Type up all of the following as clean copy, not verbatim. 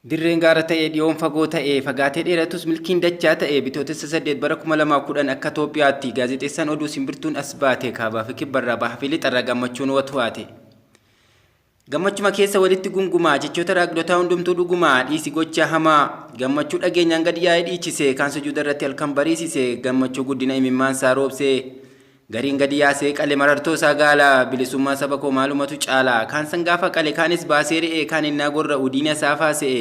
Dirreen gaara ta'e dhiyoon fagoo ta'e fagaatee dheeratus milkiin dachaa ta'e Bitootessa 8 bara 2010 akka Toophiyaatti gaazexeessaan oduu simbirtuun as baate kaabaa fi kibbarraa bahaa fi lixarraa gammachuun watwaate. Gammachuma keessa walitti gungumaa jechoota raagdotaa hundumtuu dhugumaa dhiisi gochaa hamaa gammachuu dhageenyaan gad yaa'ee dhiichise kaan sujuuda irratti halkan bariisise gammachuu guddina imimmaan isaa roobsee Gariin gadi yaasee qale marartoo isaa gaala bilisummaa saba koo maalumatu caala kaan san gaafa qale kaanis baasee re'ee kaan innaa gorra'u diina saafaa se'e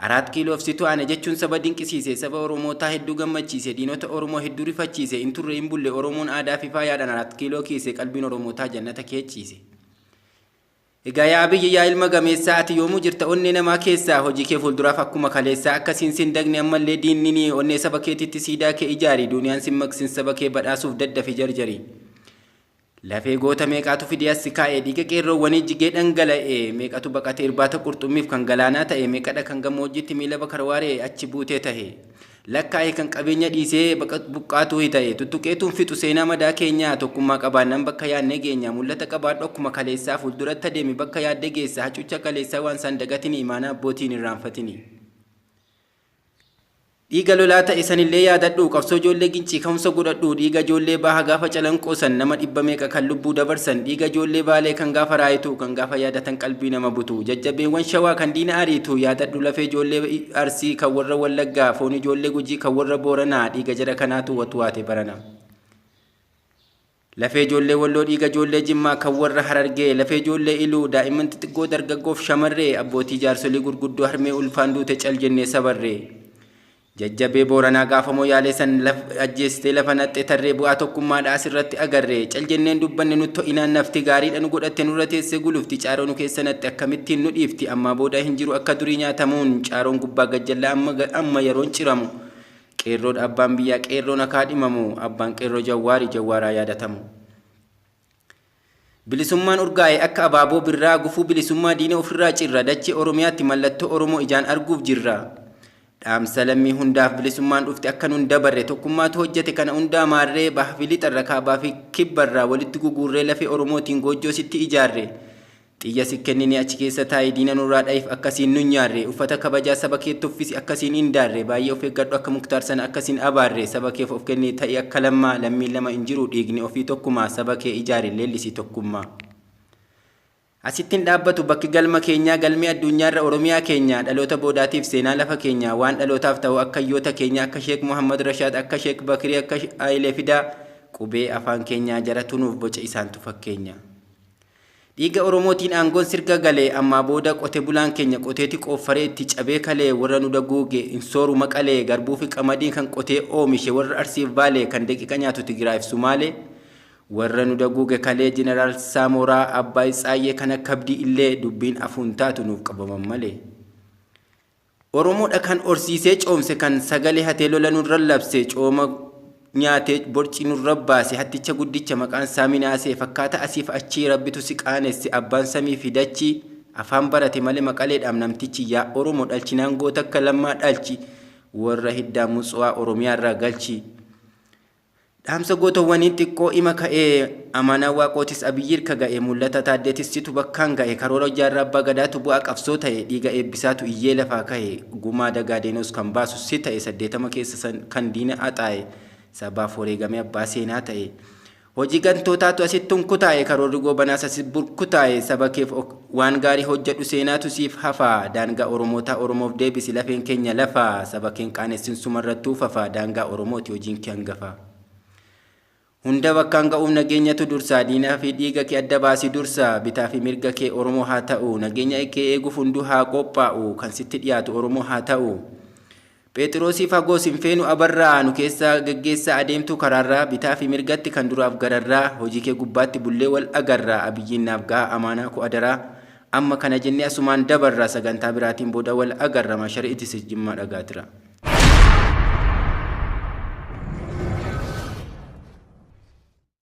Araat kiiloof situ aane jechuun saba dinqisiise saba Oromootaa hedduu gammachiise diinota Oromoo hedduu rifachiise hin turre hin bulle Oromoon aadaa fi faayaadhaan Araat kiiloo kiise qalbiin Oromootaa jannata kee ciise. Egaa yaa Abiyyi yaa ilma gameessaa ati yoomuu jirta onnee namaa keessaa hojii kee fuulduraaf akkuma kaleessaa akka siin sin dagne ammallee diinnini onnee saba keetitti siidaa kee ijaari duuniyaan sin maqsin saba kee badhaasuuf daddafi jarjari. Lafee goota meeqaatu fidee as si kaa'e dhiiga qeerroowwanii jigee dhangala'e meeqatu baqate irbaata qurxummiif kan galaanaa ta'e meeqadha kan gammoojjiitti miila bakarwaaree achi buutee tahe. Lakkaa'e kan qabeenya dhiisee buqqaatuu hi ta'e. Tuttuqeetuun fixu seenaa madaa keenyaa tokkummaa qabaannaan bakka yaadne geenya. Mul'ata qabaadhu akkuma kaleessaa fuulduratti adeemi bakka yaadde geessa. Hacuucca kaleessaa waan saan dagatini imaanaa abbootii hin irraanfatini. Dhiiga lolaa ta'e sanillee yaadadhu qabsoo ijoollee gincii ka'umsa godhadhu dhiiga ijoollee baaha gaafa calanqoo san nama dhibba meeqa kan lubbuu dabarsan dhiiga ijoollee baalee kan gaafa raayitu kan gaafa yaadatan qalbii nama butu jajjabeewwan shawaa kan diina ariitu yaadadhu lafee ijoollee Arsii kan warra Wallaggaa, foon ijoollee Gujii kan warra Booranaa, dhiiga jara kanaatu watwaate barana. Lafee ijoollee Walloo dhiiga ijoollee Jimmaa kan warra Harargee, lafee ijoollee Iluu, daa'imman xixiqqoo dargaggoof shamarree, abbootii jaarsolii gurguddoo harmee ulfaan duute cal jennee sabarree. Jajjabee Booranaa gaafa Moyaalee san ajjeestee lafa naqxe tarree bu'aa tokkummaadha asirratti agarre. Cal jenneen dubbanne nut to'inaan nafti gaariidha nu godhatte nurra teessee gulufti caaroo nu keessa naqxe akkamittiin nu dhiifti ammaa booda hin jiru akka durii nyaatamuun caaroon gubbaa gajjallaa amma amma yeroon ciramu. Qeerroodha abbaan biyyaa qeerroon akaa dhimamu abbaan qeerroo Jawwaari Jawwaaraa yaadatamu. Bilisummaan urgaa'e akka abaaboo birraa gufuu bilisummaa diina ofirraa cirra dachee Oromiyaatti mallattoo Oromoo ijaan arguuf jirra. Dhaamsa lammii hundaaf bilisummaan dhufte akka nun dabarre tokkummaatu hojjete kana hundaa maarree baha fi lixarra kaabaa fi kibbarraa walitti guguurree lafee Oromootiin goojjoo sitti ijaarre. Xiyya si kenninee achi keessa taa'i diina nurraa dhayif akka siin nun nyaarre uffata kabajaa saba keetti uffisi akka siin in daarre baay'ee of eeggadhu akka muktaar sana akka sin abaarre saba keef of kenni ta'i akka lammaa lammiin lama in jiru dhiigni ofii tokkuma saba kee ijaari leellisi tokkummaa. Asitti hin dhaabbatu bakki galma keenyaa galmee addunyaarra Oromiyaa keenya dhaloota boodaatiif seenaa lafa keenya waan dhalootaaf ta'u akka hayyoota keenya akka Sheek Muhammad Rashaad akka Sheek Bakrii akka Hayilee Fidaa qubee afaan keenyaa jaratu nuuf boce isaantu fakkeenya. Dhiiga Oromootiin aangoon sirga gale ammaa booda qote bulaan keenya qoteeti qooffaree itti cabee kalee warra nu daguuge hin sooru maqalee garbuufi qamadiin kan qotee oomishe warra Arsiif Baalee kan daqiiqa nyaatu Tigraayiif Sumaalee warra nu daguuge kalee Jeneraal Saamoraa Abbaay Tsaayyee kan akka Abdii Illee dubbiin afuun taatu nuuf qabaman malee. Oromoodha kan horsiisee coomse kan sagalee hatee lola nurra labse cooma nyaatee borcii nurra baase hatticha guddicha maqaan isaa minaasee fakkaata asiif achii rabbitu si qaanesse abbaan samii fi dachii afaan barate male maqaleedhaam namtichi yaa Oromo dhalchinaan goota akka lammaa dhalchi warra hiddaa mutsuwaa Oromiyaarraa galchi. Dhaamsa gootowwanii xiqqoo ima ka'ee Amaanaa Waaqootis Abiyyirka ga'e Mul'ata Taaddeetis situ bakkaan ga'e Karoora Jaarraa Abbaa Gadaatu bu'aa qabsoo ta'e Dhiiga Eebbisaatu iyyee lafaa ka'e Gumaa Dagaadeenoos kan baasu si ta'e 80 keessa san kan diina axaa'e Sabaaf wareegamee abbaa seenaa ta'e Hojii gantootaatu asitti hunkutaa'e Karoorri Goobanaas asi burkutaa'e Saba keef waan gaarii hojjedhu seenaatu siif hafa Daangaa Oromootaa Oromoof deebisi lafeen keenya lafa Saba keen qaanessin sumarrattuu fafa Daangaa Oromooti hojiin kee hangafa Hunda bakkaan ga'uuf nageenyatu dursa Diinaa fi dhiiga kee adda baasi dursa Bitaa fi mirga kee Oromoo haa ta'u Nageenya kee eeguuf hunduu haa qophaa'u Kan sitti dhiyaatu Oromoo haa ta'u Pheexiroosii fagoos hin feenu abarraa, nu keessa geggeessaa adeemtuu karaarraa, bitaa fi mirgatti kan duraaf gararraa, hojii kee gubbaatti bullee wal agarra, Abiyyiin naaf gahaa amaanaa koo adaraa, amma kana jennee asumaan dabarra, sagantaa biraatiin booda wal agarra, Mashari Itisich Jimmaa Dhagaatira.